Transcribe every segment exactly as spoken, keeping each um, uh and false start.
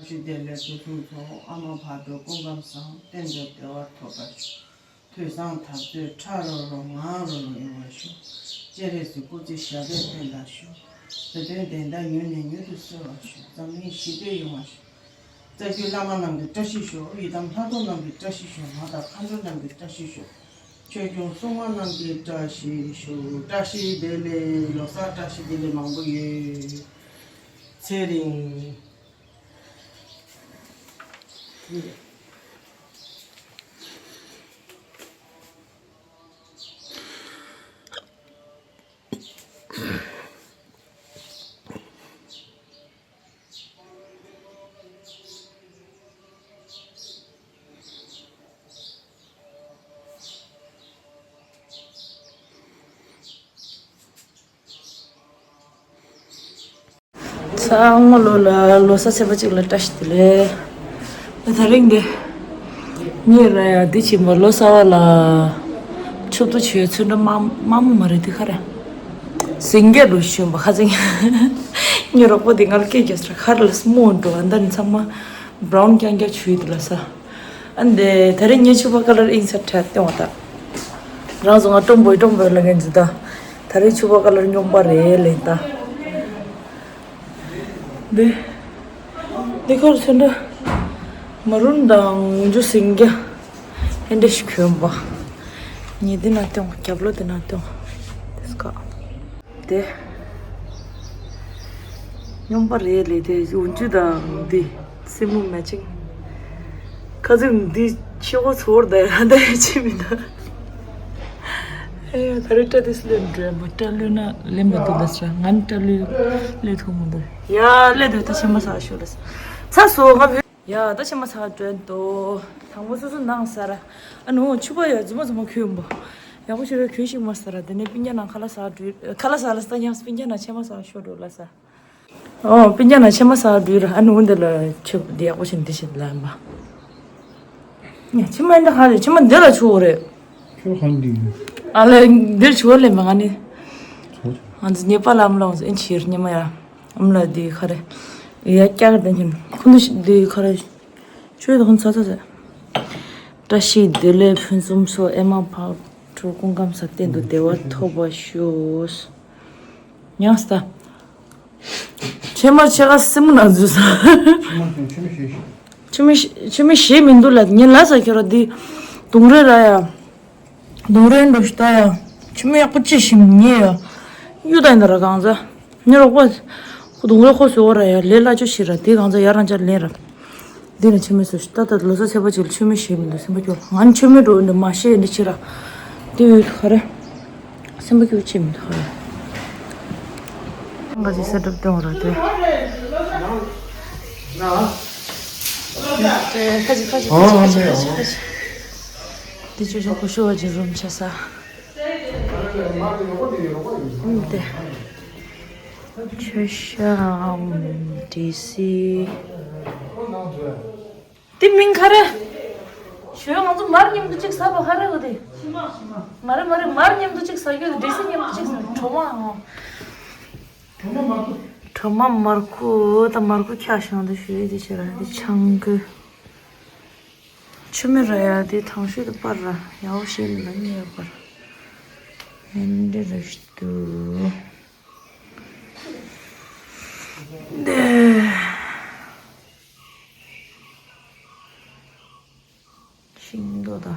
ཞི་བདེ་ལེགས་སྐུ་གསུང་ཐུགས། ཨ་མ་བག་དྲོ་སྐུ་ཁམས་བཟང་། གཏན་དུ་བདེ་བ་ཐོབ་པར་ཤོག། ཐོས་བསམ་དམ་ཚིག་ཁྲ་རོ་རོ་ངང་རོ་རོ་ཡོང་བར་ཤོག། སྤྱན་རས་གཟིགས་སྐུ་ཚེ་ཞབས་པད་བརྟན་པར་ཤོག། བོད་དོན་བདེན་མཐའ་མྱུར་ནས་མྱུར་དུ་གསལ་བར་ཤོག། འཛམ་གླིང་ཞི་བདེ་ཡོང་བར་ཤོག། རྩ་བརྒྱུད་བླ་མ་རྣམས་ཀྱི་བཀྲ་ཤིས་ཤོག། ཡི་དམ་ལྷ་ཚོགས་རྣམས་ཀྱི་བཀྲ་ཤིས་ཤོག། མ་དང་མཁའ་འགྲོ་རྣམས་ཀྱི་བཀྲ་ཤིས་ཤོག། ཆོས་སྐྱོང་སྲུང་མ་རྣམས་ཀྱི་བཀྲ་ཤིས་ཤོག། བཀྲ་ཤིས་བདེ་ལེགས། ལོ་གསར་བཀྲ་ཤིས་བདེ་ལེགས་མང་པོ་ཡོད། ཚེ་རིང་། སྔ་ལོ་ལ་ལོ་གསར་ཚེས་པ་གཅིག་ལ་བཀྲ་ཤིས་བདེ་ལེགས། ད་རིང་འདི་ངས་ར་ཡ་འདི་ཕྱིན་པ་ལོ་གསར་བ་ལ་ཆུ་ཏོ་ཆུའི་ཚོན་འདྲ་མ་མ་མོ་མ་རེད། འདི་ག་རེ་ཟིང་རྒྱ་འགྲོ་ཞུ་བ་ཁ་ཚིག་ངའི་རོགས་པ་འདི་ང་ལ་སྐད་རྒྱག་ཟེར། ག་རེ་ལ་སྨོན་འགྲོ། ཨ་ད་ནི་ཚང་མ་བྷ་རའུན་རྐྱང་རྐྱང་ཆུ་ཡི་འདུག་ལ་ས། ཨ་འདི་ད་རིང་ངས་ཕྱུ་པ་ཀ་ལར་ཨིན་ས་ཁྲ་སྟོན་བ་ད། རང་ཚོ་ང་ཀྲོམ་པོའི་ཀྲོམ་པོའི་ལ་ངན་ཟི་ད། ད་རིང་ཕྱུ་པ་ཀ་ལར་སྨྱོན་པ་རེད་ལེན་ད། འདི། འདི་ཁར་ཚོན་འདྲ། མ་རུན་དང་འོག་འཇུ་ཟིང་རྒྱ། ཧེ་འདྲ་ཞིག་གྱོན་པ། ཉེ་འདི་ན་སྟོན། རྒྱབ་ལོ་འདི་ན་སྟོན། དེ་སྐ། དེ། སྨྱོན་པ་རེད་ལེ་དེ། འོག་འཇུ་དང་འདི། སེན་མོ་མེ་ཅིང་། ཁ་ཚིག་འདི་ཆེ་བོ་ཚོར་ད་ཡ་ད་ཡ་ཆེ་མི་འདུག་ཨེ་ཡ་ད་རེས་སྐྲ་དེ་སུ་ལེན་འགྲོ་ཡ་མ། སྐྲ་ལོས་ན་ལེན་པ་འདུག་ལ་ས། ང་ནི་སྐྲ་ལོས་ལོས་ཐུབ་མི་འདུག་ཡ་ལེ་དེ་ད་ཕྱེ་མ་ཟ་ཤོག་ལ་ས། ཚ་སོ་ང་བུ། ཡ་ད་ཕྱེ་མ་ཟ་འགྲོ་ཡ་འདུག་དང་པོ་སོ་སོ་ནང་ཟ་ར། ཨ་ནུ་ཕྱུ་པ་ཡ་རྫུན་མ་རྫུན་མ་གྱོན་པ། ཡག་པོ་ཞིག་ར་གྱོན་ཞིག་མ་ཟ་ར། དེ་ནས་སྤུན་ཀྱག་ནང་ཁ་ལག་ཟ་འགྲོ། ཁ་ལག་ཟ་ལ་ས། ཡང་སྤུན་ཀྱག་ནང་ཕྱེ་མ་ཟ་ཤོག་འགྲོ་ལ་ས། ཨོ་སྤུན་ཀྱག་ནང་ཕྱེ་མ་ཟ་འགྲོ་ར། ཨ་ནུ་འདི་ལ་ཆུ་འདི་ཡག་པོ་ཞིག་འདི་ཞིག་ལ་ཡིན་པ། ཕྱེ་མ་འདི་ཧ་རེད། ཕྱེ་མ་འདི་ལ་ཆུ་བོ་རེད། ཁྱོད་ཧང་འདི་ཡིན། ཨ་ལེ་འདིར་ཆུ་བོ་ལེན་པ་ང་ནི། ང་ཚོ་ཉེ་པ་ལ་ཨམ་ལ་འོང་ཟེར་ཨིན་ཕྱིར་ཉེ་མ་ཡ། ཨམ་ལ་འདི་ཁ་རེད། ཡ་སྐྱག་ལྡན་ཁྱོད་ཁོ་ནུ་འདི་ཁ་རེད། ཆུ་བོ་དང་ཚ་ཚ་ཟེར། བཀྲ་ཤིས་བདེ་ལེགས་ཕུན་སུམ་ཚོགས། ཨེ་མ་བག་དྲོ་སྐུ་ཁམས་བཟང་། གཏན་དུ་བདེ་བ་ཐོབ་པར་ཤོག། ཡང་སྟ། ཕྱེ་མར་ཕྱེད་ཀ་སེན་མོ་ནང་འཛུལ་སོང་། ཕྱེ་མར་ཕྱེད་ཕྱེ་མར་ཕྱེད་ཕྱེ་མར་ཕྱེད་མི་འདུག་ལ་ཉེ་ལ་ས་ཁྱོད་ར་འདི། དུང་རེ་ར་ཡ། དུང་རེ་འགྲོ་ཤི་ད་ཡ། ཕྱེ་མར་ཡག་པོ་ཅི་ཞིམ་ཉེ་ཡ། གཡུ་ད་ཡིན་ད་ར་གང་ཟ། ཉེ་རོགས་པ། ཁོ་དུང་རེ་ཁོ་སོ་ར་ཡ་ལས་ལ་ཅོ་ཤི་ར་དེ་གང་ཟ་ཡ་རང་ཅག་ལེན་ར། འདི་ནི་ཕྱེ་མར་སོ་ཤི་ད་ད་ལོ་གསར་ཚེས་པ་གཅིག་ལ་ཕྱེ་མར་ཕྱེད་མི་འདུག་སེམས་པ་སྐྱོ། ང་ནི་ཕྱེ་མར་འགྲོ་འདི་མ་ཤེས་འདི་ཕྱི་ར། དེ་ཡོད་ཁ་རེ། སེམས་པ་སྐྱོ་ཅི་མི་འདུག་ཧ། ང་ཅི་སེ་ཏོབ་སྟོན་ར་དེ། ཁ་ཅིག་ཁ་ཅིག་ཁ་ཅིག་ཁ་ཅིག་ཁ་ཅིག་ཁ་ཅིག་དེ་ཅོ་ཅོ་ཀུ་ཤུ་བ་ཅི་རུམ་ཆ་ས། ཨུམ་དེ། ཆོས་ཤམ་ཌི་སི། དེ་མིང་ག་རེ། ཞོལ་ང་ཚོ་མར་མཉམ་དུ་གཅིག་ཟ་བ་ག་རེ་གོ་དེ། མ་རེད་མ་རེད། མར་མཉམ་དུ་གཅིག་ཟ་རྒྱུ་དེ་འདྲེ་སྲིན་མཉམ་དུ་གཅིག་ཟ་གྲོ་མ་ཨང་། གྲོ་མ་མར་ཁུ་ད་མར་ཁུ་འཁྱག་ཤང་དུ་ཞུ་ཡི་དེ་ཕྱིར་ར་དེ་ཆང་གི། ཆུ་མེ་ར་ཡ་དེ་ཐང་ཤུལ་དུ་པར་ར་ཡའོ་ཤེས་མི་ལ་ཉེ་པར། ཧེན་དེ་རུ་ཤི་དུ། དེ། ཤིང་ཏོག་ད།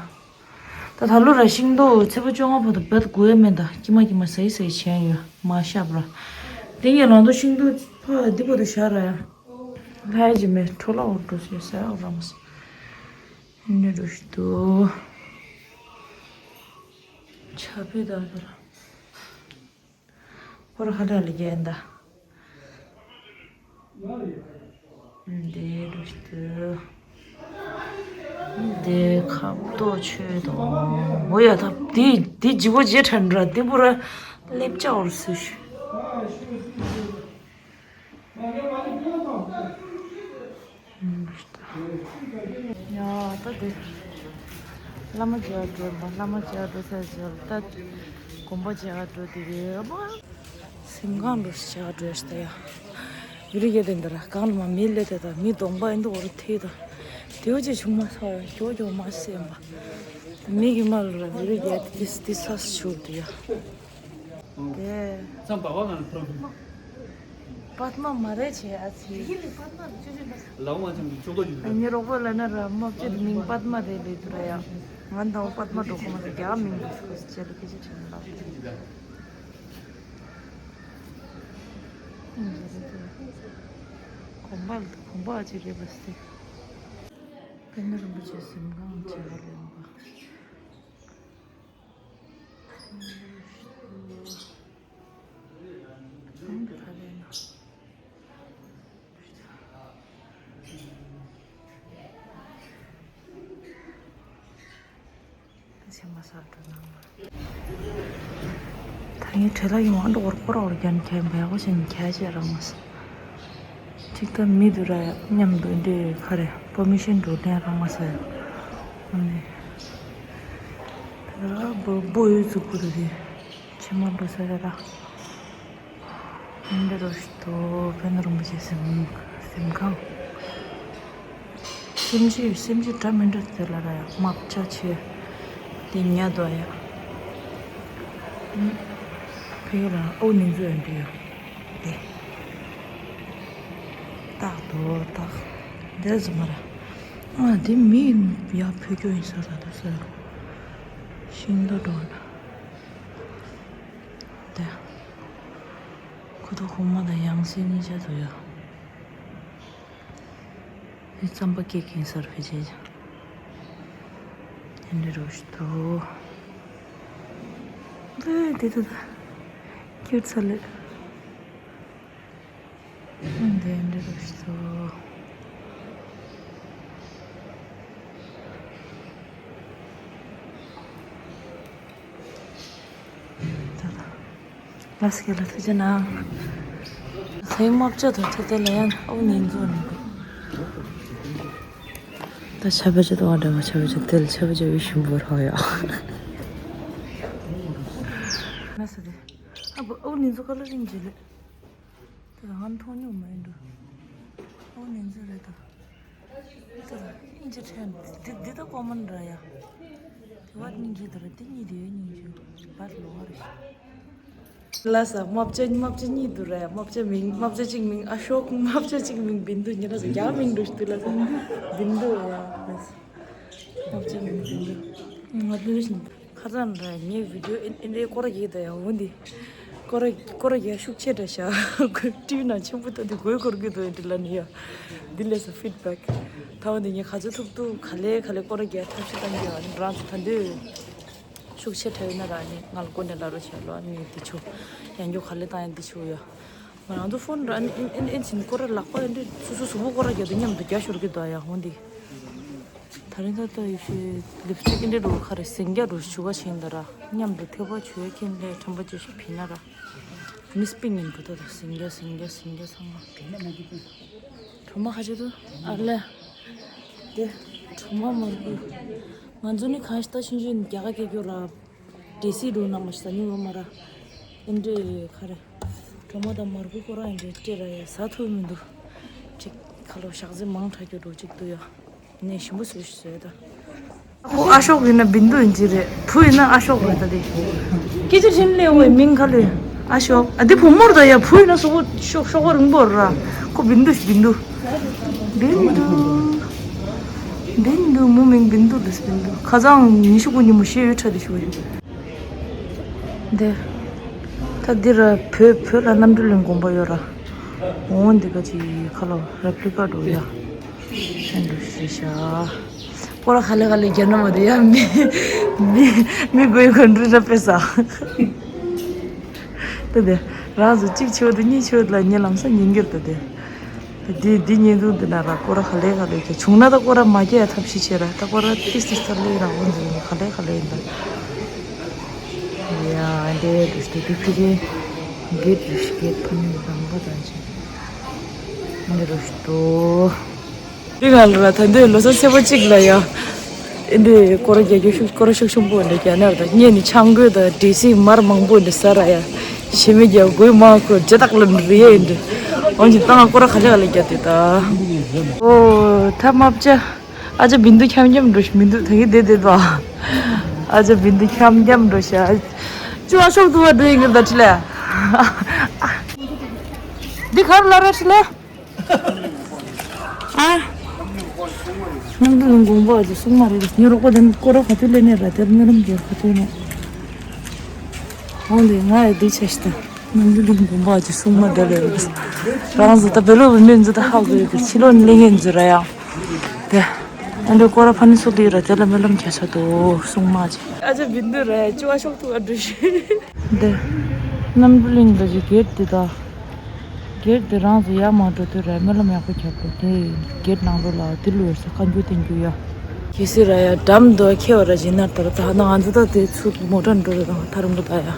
ད་ད་ལོ་ར་ཤིང་ཏོག་ཚེས་པ་བཅོ་ལྔ་བར་དུ་བད་དགོས་ཡ་མེད་ད། ཀྱི་མ་ཀྱི་མ་ཟེ་ཟེ་བྱས་ཡོད་མ་ཤབ་ར། དེ་ངས་ལང་དོ་ཤིང་ཏོག་ཕ་འདི་བར་དུ་བཞག་ར་ཡ། ལྷ་ཡ་ཇི་མེད་འཕྲོ་བརླག་འོར་འགྲོ་ཟེར་ཟེར་ཨོ་རམ་སེ། འདི་འགྲོ་ཞིག་ཏུ། ཆ་ཕི་ད་ད་ར། ཧོར་ཧ་ལ་ལི་རྒྱན་ད། འདི་རུ་སྟོད། འདི་ཁབ་ཏོ་ཆོས་དང་། འོ་ཡ་ད་འདི་འདི་ལྗིད་པོ་ཇེ་ཕྲན་འདྲ་འདི་པུ་ར་ལེབ་ཅག་འོར་སུ་ཞུ། ཡ་ད་དེ། བླ་མ་མཇལ་འགྲོ་མ་བླ་མ་མཇལ་འགྲོ་ས་ཟེར་ད། དགོན་པ་མཇལ་འགྲོ་དེ་རེད་མ། སེམས་ཁམས་འགྲོ་ས་མཇལ་འགྲོ་ས་ཡ། བི་རི་གེ་དེ་འདི་ར་གང་ལ་མ་མི་ལེ་དེ་དང་མི་གདོང་པ་ཨིན་དུ་འོར་ཐེ་དང་དེའུ་ཅི་ཆུང་མ་ས་ཡ་ཀྱོ་ཀྱོ་མ་སེམས་པ་མི་གི་མ་ལ་ར་བི་རི་གེ་དེ་དེ་ས་ཆུ་དུ་ཡ། དེ་ཙམ་པ་བ་ང་ལ་ཐོར་འདུག་པད་མ་མ་རེད་ཆེ་ཨ་ཚི། ལའུ་མ་ཚང་གི་ཅོག་ཏོ་ཡོད། ངའི་རོགས་པ་ལ་ན་ར་མ་བཅད་མིང་པད་མ་རེད་ལེ་དུ་ར་ཡ། ང་འདའོ་པད་མ་འགྲོ་ཁོ་མ་རེད་རྒྱ་མིང་དུ་སྐོར་ཅེ་ལ་ཁེ་ཆེ་ཆེ་ན་ལ། གོམ་པ་གོམ་པ་ཅི་རེད་པ་སི། དཔལ་ལྡན་རིན་པོ་ཆེ་གཟིམ་ཁང་བྱེད་པ་ལེན་པ། གང་དུ་ཕ་ལེན་ན། ད་ངའི་བྲེལ་ལ་ཡོང་ཨ་འགྲོ་བར་སྐོར་བར་རྒྱན་ཁྱད་འབའ་གོ་ཞིང་ཁྱད་ཆེ་རང་མ་སོང་། གཅིག་ད་མི་འདུག་ར་ཡ་མཉམ་དུ་འདི་ག་རེ་པར་མི་ཤན་འགྲོ་གྲོན་རང་མ་སོང་ཡ། ཨ་ནི་ད་ར་བུ་བུ་ཡོད་ཚུགས་པོ་རེད་དེ་ཕྱི་མ་འགྲོ་ས་རེད་ར། འདི་རུ་ཞིག་ཏུ་དཔལ་ལྡན་རིན་པོ་ཆེ་གཟིམ་གཟིམ་ཁང་། སེམས་ཅན་སེམས་ཅན་འདྲ་མི་འདྲ་དེ་ལ་ར་ཡ་དམག་ཆ་ཆེ་དེ་ཉལ་དོ་ཡ། ཕ་གི་ར་ཨོ་ནི་ཛུ་ཡ་འདི་ཡ་དེ་ཏག་ཏོ་ཏག་འདི་ཟི་མ་ར་ཨ་དེ་མི་ཡ་ཕུ་ཀྱོ་ཡིན་ས་ར་དུ་ས་ཤིང་ཏོ་འགྲོ་ན། དེ། ཁོ་ཐོག་ཁོག་མ་དང་ཡང་སྲིད་གཉིས་ཆ་དུ་ཡོད། དེ་རྩམ་པ་སྐྱེ་གིན་སར་ཕེ་ཆེ། དེ་འདྲ་རུ་ཞིག་ཏུ། དེ་དེ་དེ་དེ། ཁྱེར་ཚ་ལེ། འདི་འདྲ་རུ་ཞིག་ཏུ། ལ་སྐད་ལ་ཐུགས་རྗེ་གནང་། ཚེ་དམག་ཆ་དང་ཚེ་དེ་ལ་ཡང་ཨོ་ཉིན་ཚོ་ནི་འདུག་ད་ཆ་བ་ཆ་དང་བ་འདྲ་བ་ཆ་བ་ཆ་དེ་ལ་ཆ་བ་ཆ་བའི་ཞིམ་པོ་རོ་ཡོ། ན་ས་དེ་ཨ་བུ་ཨོ་ཉིན་ཚོ་ག་ལ་རིང་རྗེས་ལེ། དེ་ང་མཐོང་མྱོང་མ་ཡིན་འགྲོ། ཨོ་ནི་འཛུ་རེད་ད། དེ་ཨིན་ཇི་ཁྲན་འདི་འདི་ད་ཀོ་མན་ར་ཡ། དེ་བ་སྙིང་རྗེ་དེ་ར་དེ་གཉིས་དེ་སྙིང་རྗེ་བར་ལོ་བ་རེད། ལ་ས་རྨ་བྱ་རྨ་བྱ་གཉིས་འདུག་ར་ཡ། རྨ་བྱ་མིང་རྨ་བྱ་གཅིག་མིང་ཨ་ཤོག་རྨ་བྱ་གཅིག་མིང་བིན་དུ་ཉི་ལ་ས་རྒྱ་མིང་འགྲོ་ཞིག་འདུག་ལ་ས་བིན་དུ་ཡ་ལ་ས་རྨ་བྱ་མིང་བིན་དུ་ང་ལུས་ཤིང་། ཁ་སང་ར་ངའི་བི་ཌིའོ་ཨིན་ཨིན་རེ་སྐོར་ར་རྒྱག་ད་ཡ་འོ་འདི། སྐོར་ར་སྐོར་ར་རྒྱག་ཤུགས་ཆེ་དྲ་ཤག་ཁོས་ཊི་ཝི་ནང་ཆེན་པོ་ལྟ་དུས་དགོད་སྐོར་གི་འདུག་ཨིན་དྲི་ལ་ནི་ཡ། འདི་ལས་ས་ཕིཌ་བེག་ད་འོ་འདི་ངས་ག་ཚོད་ཐུབ་ཐུབ་ག་ལེ་ག་ལེ་སྐོར་ར་རྒྱག་ཐབས་ཤེས་བཏང་གི་ཡ། ཨ་ནི་རང་ཚོ་ད་འདོད་ཤུགས་ཆེ་དྲ་ཡོད་ན་ར་ནི་ང་ལ་སྐོར་ནས་ལ་རོ་བྱ་ལོ། ཨ་ནི་འདི་ཆུ་ཡང་རྒྱུ་ག་ལེ་བཏང་ཡ་འདི་ཆུ་ཡ། ང་རང་ཚོ་ཕོན་ར་ཨིན་ཨིན་ཨིན་ཨིན་ཕྱིན་སྐོར་ར་ལག་པ་ཨིན་དྲི་སོ་སོ་གཟུགས་པོ་སྐོར་ར་རྒྱག་དུས་མཉམ་དུ་རྒྱག་ཤོར་གི་འདུག་ཡ་འོ་འདི། ད་རིང་ད་ལྟ་ཡེ་ཤེས་ལིབ་སི་ཊིག་འདི་འདྲ་རུ་ཁ་རེ་ཟིང་རྒྱ་རུ་ཞུ་བ་ཆེན་ད་ར་མཉམ་དུ་ཐེག་པ་ཆོས་མཁན་ལས་ཁྲམ་པ་ཅི་ཞིག་བྱིན་ན་ར། མི་སྤིང་ཡིན་གི་ད་ད་ཟིང་རྒྱ་ཟིང་རྒྱ་ཟིང་རྒྱ་ཚང་མ། གྲོ་མ་ཁ་ཆེ་དུ་ཨ་ལེ། དེ་གྲོ་མ་མར་ཁུ། ང་ཚོ་ནི་གང་ཞིག་ད་ཤིང་ཤིང་རྒྱ་ག་སྐད་སྐྱོ་ར། འབྲས་སིལ་རུ་ན་མ་ཤི་ད་ཉུང་ཡོད་མ་ར། ཨིན་འདྲེ་ཁ་རེ། གྲོ་མ་དང་མར་ཁུ་ཁོ་ར་ཨིན་འདྲེ་སྤྲེ་ར་ཡ་ཟ་ཐུབ་མི་འདུག་ཅིག་ཁ་ལོ་ཞག་ཟི་མང་དྲག་སྐྱོ་འགྲོ་ཅིག་འདུག་ཡ། ནས་ཞིམ་པོ་བཟོས་ཤིག་བཟོས་ད། ཁོ་ཨ་ཤོག་ཡིན་ན་བིན་དུ་ཡིན་གྱི་རེད། བུ་ཡིན་ན་ཨ་ཤོག་རེད་ད་དེ། སྐད་ཆ་ཧྲིན་ལེ་འོའི་མིང་ག་ལེ། ཨ་ཤོག་ཨ་དེ་བུ་མོར་ད་ཡ། བུ་ཡིན་ན་སོག་པོ་ཤོག་ཤོག་པ་རིང་པོ་ར། ཁོ་བིན་དུ་ཞིག་བིན་དུ། བིན་དུ། བིན་དུ་མོ་མིང་བིན་དུ་ལས་བིན་དུ། ཁ་སང་ཉི་ཤུ་དགུ་ཉིན་མོ་ཤེས་ཡོད་ཁྲ་དེ་ཞུ་ཡོད། འདི། ད་འདི་ར་བོད་བོད་ལ་རྣམ་གྲོལ་གླིང་དགོན་པ་ཡོད་ར། འོང་འདི་ག་ཅི་ཁ་ལོ་རེབ་ལི་ཀ་འགྲོ་ཡ། ཧན་འགྲོ་ཤི་ཤ། སྐོར་ག་ལེ་ག་ལེ་རྒྱ་ནོ་མ་དེ་ཡ་མི་མི་མི་དགོས་གོན་འགྲུལ་ར་པེ་ས། ད་དེ་རང་ཚོ་གཅིག་ཆེ་བ་དེ་གཉིས་ཆེ་བ་ལ་ཉེ་ལམ་ས་ཉིན་འགྱུར་ད་དེ། འདི་འདི་བརྙན་ཐུང་འདི་ན་ར་སྐོར་ར་ག་ལེ་ག་ལེ་རྒྱག་བྱུང་ན་ད་སྐོར་ར་མ་རྒྱག་ཡ་ཐབས་ཤེས་བྱེད་ར། ད་སྐོར་ར་ཏིས་ཏིས་ཚར་ལེ་ར་འོ་འདི་ག་ལེ་ག་ལེ་ཡིན་ད། ཡ་འདི་རུ་ཤི་དུ་ཕི་རེ་གེད་རུ་ཤི་གེད་ཕ་ནི་དང་པོ་དང་ཅི་འདི་རུ་ཤི་དུ། འདི་ང་ལ་ར་ད་འདི་ལོ་སོ་ཚེ་པོ་གཅིག་ལ་ཡ། ཨེ་འདི་སྐོར་ར་རྒྱག་རྒྱུ་ཤུགས་སྐོར་ར་ཤུགས་ཆེན་པོ་འདི་རྒྱག་ན་ར་ད་ངས་ནི་ཆང་གོས་དང་འབྲས་སིལ་མར་མང་པོ་འདི་ཟ་ར་ཡ། ཞེ་མི་རྒྱག་དགོས་མ་ཁོ་ཇ་དག་ལ་འདི་རེད་ཡ་འདི། འོན་ཀྱང་ད་ང་སྐོར་ར་ཁ་ལེ་ཁ་ལེ་རྒྱབ་དེ་ད། ཨོ་ཐ་མ་བཅའ། ཨ་ཅག་བིན་དུ་འཁྱམ་འཁྱམ་འགྲོ་ཤི་མི་འདུག་ད་གི་བསྡད་བསྡད་དོ། ཨ་ཅག་བིན་དུ་འཁྱམ་འཁྱམ་འགྲོ་ཤི། ཅུ་ཨ་ཤོག་ཏུ་བ་འགྲོ་ཡིན་གི་ད་ཁྲི་ལེ། འདི་གར་ལ་ར་ཁྲི་ལེ། ཨ། ནམ་དུ་ལུང་དགོན་པ་ཅིག་སྲུང་མ་རེད། ངའི་རོགས་པ་དེ་ནི་སྐོར་ར་ག་དུས་ལེན་ནས་ར་དེར་སྨོན་ལམ་རྒྱབ་ག་དུས་ནས། འོང་དེ་ང་ཡི་དུས་ཆ་ཤི་ད། ནམ་དུ་ལུང་དགོན་པ་ཅིག་སྲུང་མ་འདྲ་ལས་རེད། རང་ཚོ་ད་བེ་ལོ་བི་མིན་ཚོ་ད་ཧ་གོ་ཡོད་གི་ཕྱི་ལོགས་ནས་ལེན་མཁན་ཚོ་ར་ཡང་། དེ། ཨ་འདྲ་སྐོར་ར་ཕ་ནི་སོ་དུས་ར་དེ་ལ་སྨོན་ལམ་རྒྱབ་ས་དུ་སྲུང་མ་ཅིག་ཨ་ཅག་བིན་དུ་ར་ཅུ་ཨ་ཤོག་ཏུ་བ་འགྲོ་ཤི། འདི། གནམ་གྲུ་གླིང་འདི་ཅིག་གེ་ཊི་འདི་དང་། གེ་ཊི་འདི་རང་ཚོ་ཡར་མར་འགྲོ་དུས་ར་སྨོན་ལམ་ཡག་པོ་རྒྱབ་དགོས་དེ། གེ་ཊི་ནང་ལོགས་ལ་འདི་ལུས་ས་བཀའ་འགྱུར་བསྟན་རྒྱུ་ཡ། གལ་སྲིད་ར་ཡ་འགྲམ་འདི་ཁེ་བ་ར་བཞིན་ན་ད་ར་ད་ན་ང་ཚོ་ད་དེ་ཚུར་མོ་ཊ་འགྲོ་ར་དང་ཐ་རུང་གོ་ད་ཡ།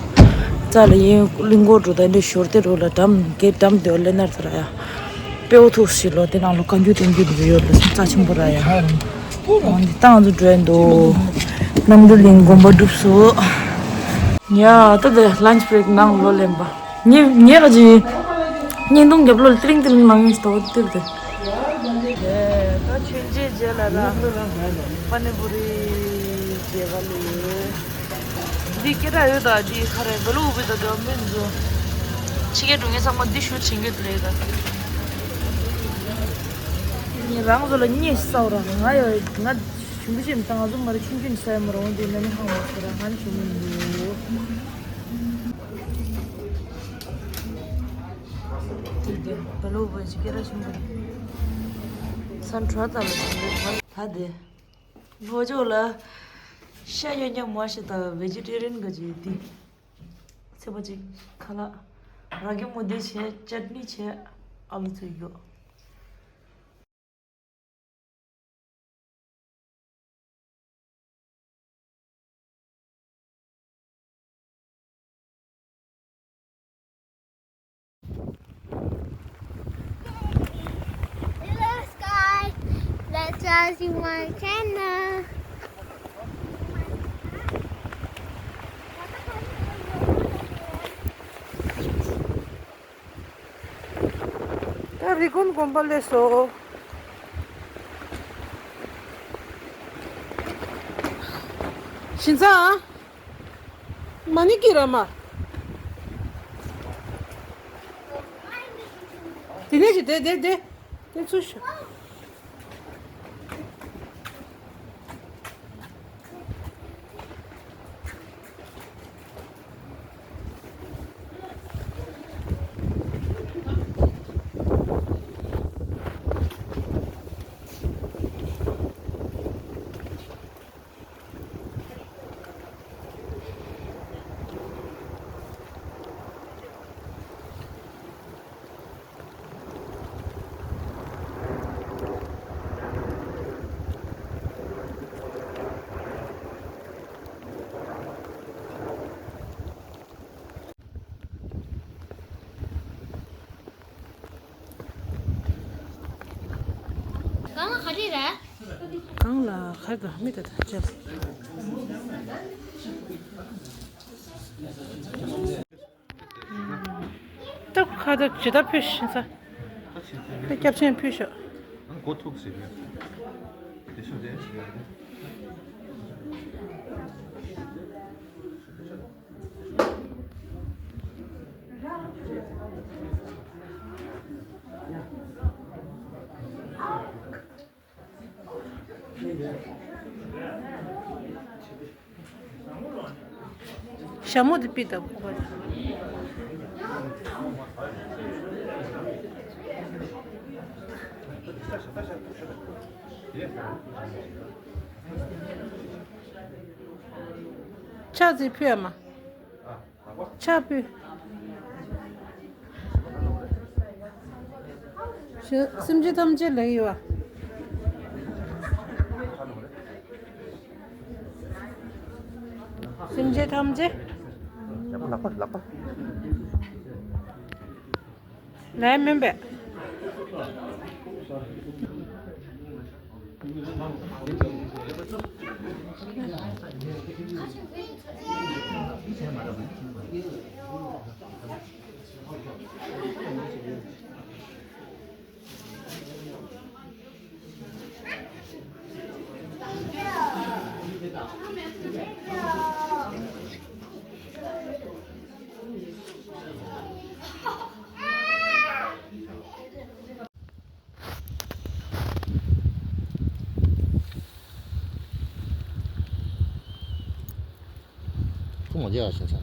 རྩ་ལ་ཡིན་གླིང་སྐོར་འགྲོ་ད་འདི་ཞོར་དེ་རོ་ལ་འགྲམ་གེ་ཊི་འགྲམ་འདི་ལ་ན་ད་ར་ཡ། དཔེ་འོ་ཐུག་ཞིག་ལོ་དེ་ནང་ལོ་བཀའ་འགྱུར་བསྟན་རྒྱུ་འདི་ཡོད་ལ་རྩ་ཆེན་པོ་ར་ཡ། འོ་འདི་ཏང་ཚོ་འགྲོ་ཡ་འདུག་གནམ་གྲུ་གླིང་དགོན་པ་སྒྲུབ་སོ། ཡ་ད་དེ་ལན་ཆི་བྷེ་རེག་ནང་ལོ་ལེན་པ། ཉེ་ཉེ་ག་ཅི། བརྙན་ཐུང་རྒྱབ་ལོ་ཊི་རིང་ཊི་རིང་ནང་ཡིན་ཟེར་ཏེ་དེ་དེ། ད་ཆུན་ཆེ་རྗེས་ལ་ར། པ་ནི་པུ་རི་རྗེས་ག་ལ་ཡོད། འདི་སྐད་གྲགས་ཡོད་ད་འདི་ག་རེ་བེ་ལུ་ཨུ་པི་ད་དོ་མིན་འདུག་ཕྱི་རྒྱལ་འགྲོ་མཁན་ཚང་མ་འདི་ཞུ་བྱེད་ཀྱི་རེད་ད། ངས་རང་ཚོ་ལ་བརྙས་ཤིག་བསགས་ར་ང་ཡོད་ང་ཞུམ་པ་ཞིམ་ད་ང་ཚོ་མ་རེད་ཆུང་ཆུང་ས་ཡ་མ་རེད་འོང་དེ་ན་ནི་ཧང་བ་ཟེར་ར་ང་ནི་ཞུམ་པ་འདུག་དེ་དེ་བེ་ལུ་ཨུ་པི་ཅིག་སྐད་གྲགས་ཆེན་པོ་རེད། ས་འཕྲོ་ཙམ་ལ་ཞུམ་པ་ད་དེ། ལྷོ་ཕྱོགས་ལ་ཤ་ཡོད་ཉམས་མ་ཤི་ད་བེ་ཇི་ཊེ་རི་ཡན་ག་ཅིག་དེ། ཚེ་པ་ཅིག་ཁ་ལག་ར་གི་མོ་དེ་བྱས་ཅཊ་ནི་བྱས་ཨ་ལུ་ཚོས་ཡོད། Hello, Sky. Let's just see my channel. ད་རི་ཀོན་དགོན་པ་སླེབས་སོང་། ཞིང་ཚ། མ་ཎི་ཀི་ར་མ། དེ་ནས་ཀྱི་དེ་དེ་དེ་དེ་ཚུར་ཤོག་གང་ལ་ག་རེ་རེད། གང་ལ་ག་རེ་ག་མི་ད་ད་ཅེ། ད་ཁ་ད་ཇི་ལྟར་ཕུལ་ཤིང་ས། ད་སྐྱབས་ཆེན་ཕུལ་ཤོག་ཨང་གོ་ཐུག་ཟེར་ཡོད། དེ་ཤོད་དེ། ཞྭ་མོ་དེ་པི་ད་ཁོ་པ། ཕྱག་འཚལ་ཕུལ་ཡ་མ། ཕྱག་ཕུལ། ཤ་སེམས་ཅན་ཐམས་ཅད་ལེགས་ཡོད་པ། སེམས་ཅན་ཐམས་ཅད་ལག་པ་ལག་པ། ལས་མིན་པས། ཁོ་མ་རྒྱག་ཤིང་ཚ།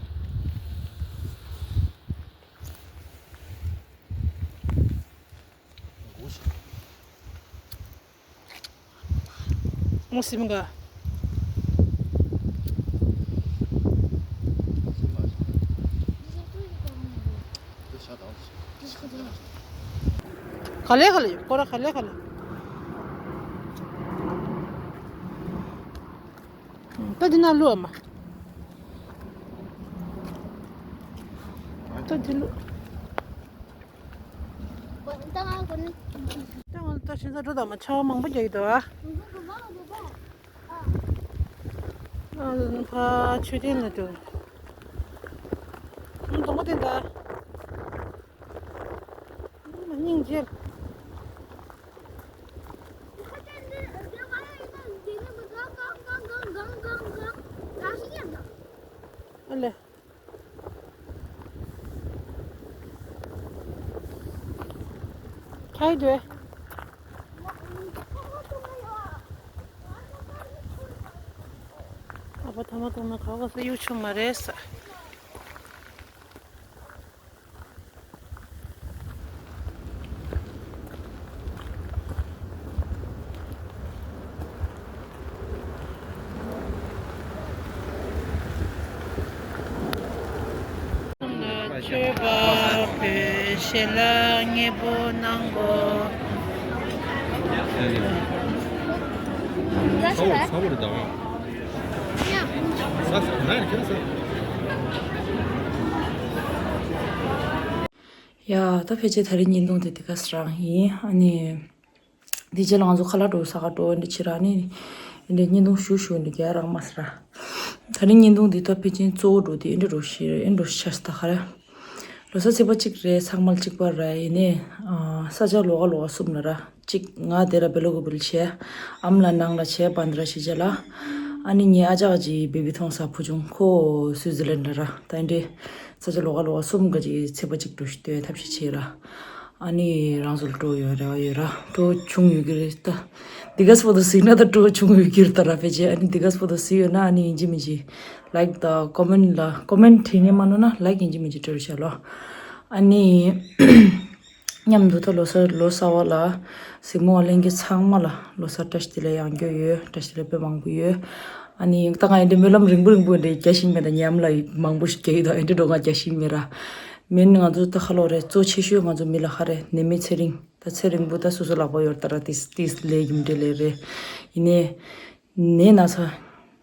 ངོ་སིམ་ག་ག་ལེ་ག་ལེ་ཡོད་ཀོ་ར་ག་ལེ་ག་ལེ། ད་འདི་ན་ལོ་མ། ད་འདི་ལོ། ད་ང་ད་ཤིང་ཚ་འགྲོ་དང་མ་ཆར་པ་མང་པོ་རྒྱག་གི་འདུག་ཨ། ཨ་ཕ་མཆོད་རྟེན་ལ་འགྲོ། ཨ་སྡོང་པོ་དེ་འདྲ། སྙིང་རྗེ། ཨ་ལེ། ཁྱེད་དེ། ཨ་ཕ་ཐ་མ་གཏོང་ན་ག་བ་སེ་གཡུག་ཆོག་མ་རེད་ས། མཆོད་པ་ཕུལ་ཞལ་ལག་མཉེས་པོ་གནང་གོ། ཚ་བོ་ཚ་བོ་རེད་ད། ཡ། ད་ཕལ་ཆེར་ད་རིང་བརྙན་ཐུང་དེ་འདི་ག་སེ་རང་ཡིན། ཨ་ནི། འདི་རྗེས་ལ་ང་ཚོ་ཁ་ལག་འགྲོ་ས་ག་འགྲོ་འདི་ཕྱིར་ཨ་ནི། འདི་བརྙན་ཐུང་ཞུ་ཞུ་འདི་ག་རང་མ་སེ་ར། ད་རིང་བརྙན་ཐུང་འདི་ད་ཕལ་ཆེར་གཙོ་བོ་འགྲོ་དེ་འདི་འགྲོ་ཤི་འདི་འགྲོ་ཤ་སྟ་ཁ་ར། ལོ་གསར་ཚེས་པ་གཅིག་རེད། ཚང་མ་གཅིག་པ་ར་ཡིན་ནི། ས་ཆ་ལོགས་ཀ་ལོགས་ཀ་གསུམ་ལ་ར། གཅིག་ང་དེ་ར་བེ་ལོ་གོ་བིལ་བྱས། ཨམ་ལ་ནང་ལ་བྱས་བན་དྲ་ཞི་ཅ་ལ། ཨ་ནི་ངའི་ཨ་ཅག་ཅིག་བེ་བི་མཐོང་ས་བུ་ཆུང་ཁོ་སུའི་ཛི་ལན་ལ་ར། ད་འདི་ས་ཆ་ལོགས་ཀ་ལོགས་ཀ་གསུམ་ག་ཅིག་ཚེས་པ་གཅིག་འགྲོ་ཞིག་ལྟོས་ཐབས་ཤེས་བྱས་ར། ཨ་ནི་རང་ཚོ་ལ་འགྲོ་ཡོད་རེ་བ་ཡོད་ར། འགྲོ་བྱུང་ཡོད་ཀྱི་རེད་ད། འདི་ག་སྤོ་ཏོ་གཟིགས་ན་ད་འགྲོ་བྱུང་ཡོད་ཀྱི་རེད་ད་ར། ཕལ་ཆེར་ཨ་ནི་འདི་ག་སྤོ་ཏོ་གཟིགས་ཡོད་ན་ཨ་ནི་ཡིན་གཅིག་མིན་གཅིག་ལའིག་དང་ཀོ་མེན་ལ་ཀོ་མེན་བྲིས་ཉན་མ་ནོར་ན་ལའིག་ཡིན་གཅིག་མིན་གཅིག་སྤྲོད་བྱ་ལོ། ཨ་ནི། མཉམ་དུ་ད་ལོ་གསར་ལོ་གསར་བ་ལ་གཟིགས་མོ་བ་ལྷན་རྒྱས་ཚང་མ་ལ་ལོ་གསར་བཀྲ་ཤིས་བདེ་ལེགས་ཡང་བསྐྱར་ཡོད། བཀྲ་ཤིས་བདེ་ལེགས་དཔེ་མང་པོ་ཡོད། ཨ་ནི་ད་ང་ཡིན་དེ་སྨོན་ལམ་རིང་པོ་རིང་པོ་འདྲ་རྒྱག་བཞིན་མེད་ད། ཉམས་ལ་མང་པོ་ཞིག་རྒྱག་ཡོད་ད། ཨེ་འདྲ་འགྲོ་ང་རྒྱག་བཞིན་མེད་ར། མིན་ང་ཚོ་ད་ཁ་ལོ་རེད། གཙོ་ཆེ་ཤོས་ང་ཚོ་མི་ལ་ཧ་རེ་ནད་མེད་ཚེ་རིང་། ད་ཚེ་རིང་པོ་ད་སོ་སོ་ལག་པ་ཡོད་ད་ར། ཏིས་ཏིས་ལས་ཡིན་འདྲ་ལས་རེད། ཡིན་ནའི། ནད་ན་ཚ།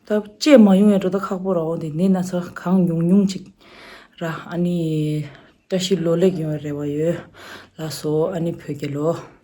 ད་བཅད་མ་ཡོང་ཡ་འགྲོ་ད་ཁག་པོ་ར། འོ་འདི་ནད་ན་ཚ་གང་ཉུང་ཉུང་ཅིག་ར། ཨ་ནི་བཀྲ་ཤིས་ལོ་ལེགས་ཡོང་བའི་རེ་བ་ཡོད། ལགས་སོ། ཨ་ནི་བོད་རྒྱལ་ལོ།